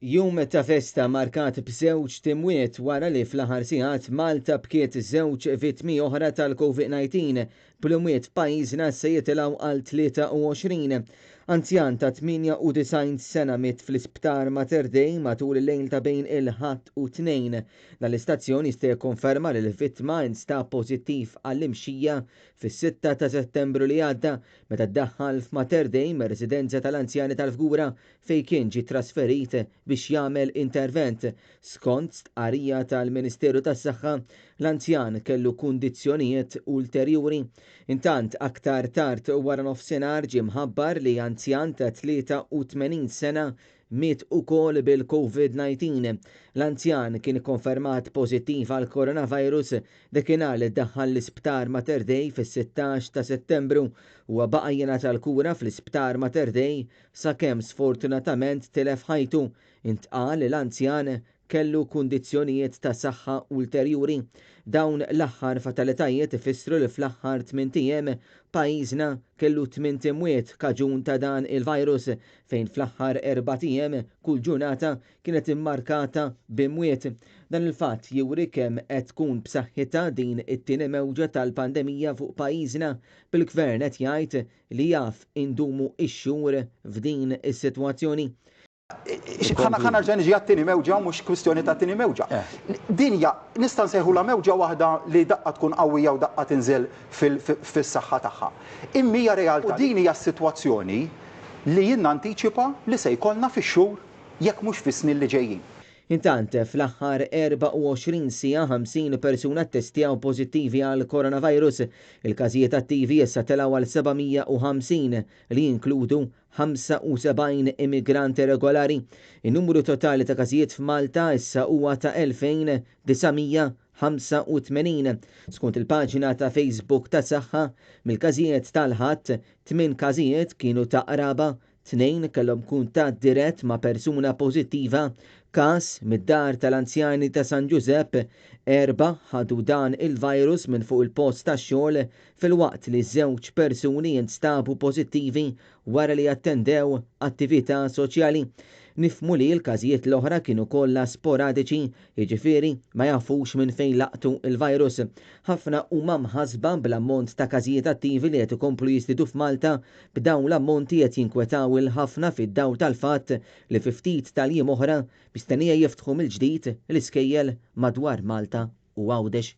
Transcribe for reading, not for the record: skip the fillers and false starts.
Jum ta' festa markat b'żewġt imwiet wara li fl-aħħar sigħat Malta bkiet żewġ vittmi oħra tal-Covid-19, bl-imwiet f'pajjiżna se jitilgħu għal 23. Anzjan ta' 98 sena miet fl-Isptar Mater Dei matul il-lejl ta' bejn il-Ħadd u t-Tnejn. Dan l-istazzjon jista' jikkonferma li l-vittma instab pożittiv għall-imxija fis-sitta ta' Settembru li għadda meta ddaħħal f'Mater Dei mir-residenza tal-anzjani tal-Fgura fejn kien ġie trasferit biex jagħmel intervent. Skont stqarrija tal-Ministeru tas-Saħħa, l-anzjan kellu kundizzjonijiet ulterjuri. Intant, aktar tard waranofsinhar ġie mħabbar li anzjan ta' 83 sena miet ukoll bil-Covid 19. L-anzjan kien ikkonfermat pożittiv għall-coronavirus dakinhar li ddaħħal l-Isptar Mater Dei fis-16 ta' Settembru. Huwa baqa' jingħata l-kura fl-Isptar Mater Dei sakemm sfortunatament tilef ħajtu. Intqal li l-anzjan kellu kundizzjonijiet ta' saħħa ulterjuri. Dawn l-aħħar fatalitajiet ifissru li fl-aħħar tmint ijiem pajjiżna kellu tmint imwiet kaġun ta' dan il-virus fejn fl-aħħar erbat ijiem kull ġurnata kienet immarkata b'imwiet. Dan il-fatt juri kemm qed tkun b'saħħitha din it-tieni mewġa tal-pandemija fuq pajjiżna, bil-Gvern qed jgħid li jaf indumu x-xhur f'din is-sitwazzjoni. Ħa nerġa' niġi għat-tieni mewġa mhux kwistjoni ta' tieni mewġa. Din hija nista' nsejħulha mewġa waħda li daqqa tkun qawwija u daqqa tinżel fis-saħħa tagħha. Imma hija realtà. U din hija s-sitwazzjoni li jien nantiċipa li se jkollna fix-xhur jekk mhux fis-snin li ġejjin. Intant, fl-aħħar 24 siegħa 50 persuna ttestjaw pożittivi għall-coronavirus. Il-każijiet attivi issa telgħu għal 750 li jinkludu 75 immigrant irregolari. In-numru totali ta' każijiet f'Malta issa huwa ta' 2,985. Skont il-paġna ta' Facebook ta' Saħħa, mill-każijiet tal-Ħadd, tmien każijiet kienu ta' qraba, Tnejn kellhom kuntatt dirett ma' persuna pożittiva, każ mid-dar tal-anzjani ta' San Ġużepp, erbgħa ħadu dan il-virus minn fuq il-post tax-xogħol filwaqt li żewġ persuni instabu pożittivi wara li attendew attività soċjali. Nifhmu li l-każijiet l-oħra kienu kollha sporadiċi, jiġifieri ma jafux minn fejn laqtu l-virus. Ħafna huma mħassba bl-ammont ta' każijiet attivi li qed ikomplu jiżdiedu f'Malta B'dawn l-ammonti qed jinkwetaw il-ħafna fid-dawl tal-fatt li fi ftit tal-jiem oħra mistennija jiftħu mill-ġdid l-iskejjel madwar Malta u Għawdex.